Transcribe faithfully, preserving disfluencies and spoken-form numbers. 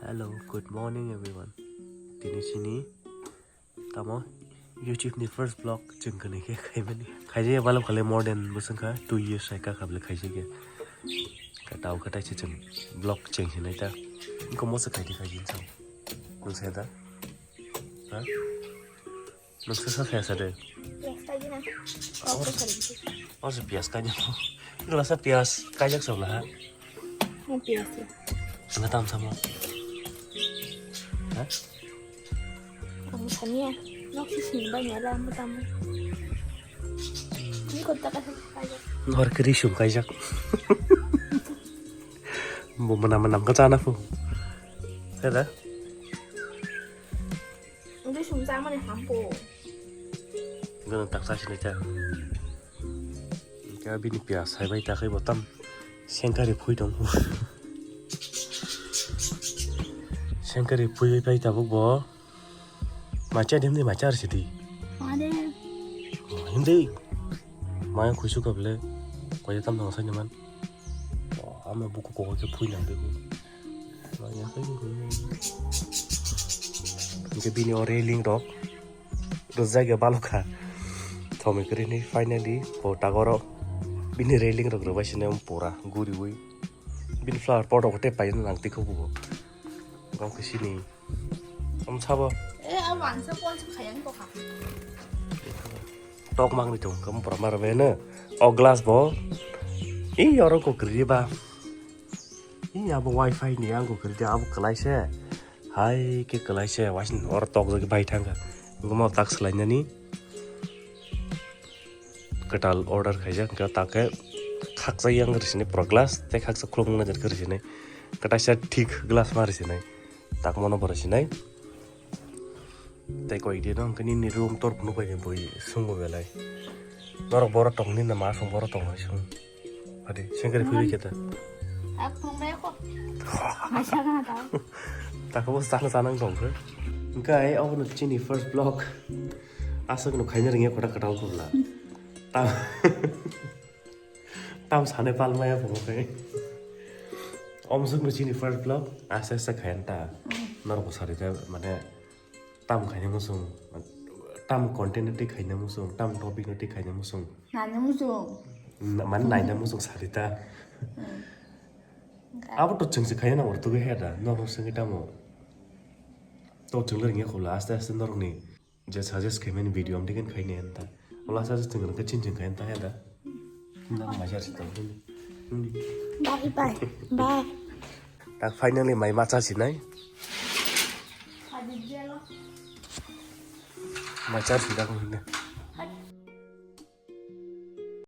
Hello, good morning everyone. Tini sini tamo YouTube ni first vlog chwng kani khe khaimani. Khaijak ya balok kale more than bwswng kha two years hai ka kable khaijak ya. Ka tau ka taisa chwng vlog cheng sinai ta. Ko mosa khaidi khaijin sa. Nung sa da? Ha? Nung sa sa sa de. Yes, khaijina. Oh, sa de. Oh, sa piyas khaijak. Nung sa piyas khaijak sa ha? Ang piyas ya. Sa tam sama. Ha? Ang sanya. Nok si sini banyak lah ang tamu. Ini kota kasih khaijak. Nor kiri sum khaijak. Bo manam manam ka chana fu. Sa da? Ang tu sum sa mana hampo. Gana tak sa sini ta. Ka bini piyas hai bai ta khai botam. Sengkari phui dong. Sengkari phui bai tabuk bo. Macha dem de macha ar sidi. Made. Hindi. Maya khuisu kable. Koya tam dong sai man. Ama buku koko ke phui nang de. Maya khai. Ke bini o railing rok. Rwjak ya balokha. Thomwi kwrwini finally bo tagoro bini railing rok rwbai sini pura guriwi. Bini flower pot rok tei paina nang tikho bo. Gam khe sini. Om sabo. Eh, a wansa pon sa khayang to kha. Tok mang ni tong kam pura mar bene. O glass bo. I oro ko kwrwi ba. I abo wifi ni ang ko kwrwi abo kwlai se. Hai ke kwlai se waising oro tok jagwi bai thangkha. Guma tak swlainani. Kwtal order khaijak, hwnkhe tak khe khaksa yang rw sini pura glass, tei khaksa khulumung najar khe rw sini. Kwtaisa thik glass ma rw sini. Tak mono bo rw sini. Tei koi di no, hwnkhe nini room tor phunu bai boi sung bo belai. Norok boro tong nini ma sung boro tong hai sung. Adi, sengkari phiri khe ta. Ak phung bai ko. Masa kana ta. Tak bo sana sana tong khe. Hwnkhe ai obo no chini first vlog. Aswk no khaina ringya khoda kwtal khobla. Tam, tam sane palmaya phungo khai. Omswk no chini first vlog, aste aste khayan ta. Norok bo sari ta, mane, tam khaina muchung, tam content tei khaina muchung, tam topic no tei khaina muchung. Naina muchung. Na, mane naina muchung sari ta. Abo to chwng se khaina nang ortogwi he da, norok sengwi tamo. To chwng le ringya khobla, aste aste norok ni. Je suggest khaimani video amtwi khe khainai anta. Ola suggest thwng khe chin chin khai anta heda. Nang ma jar sita. Bye bye. Bye. Tak finally mai macha sinai. Mai char sida ko hinde.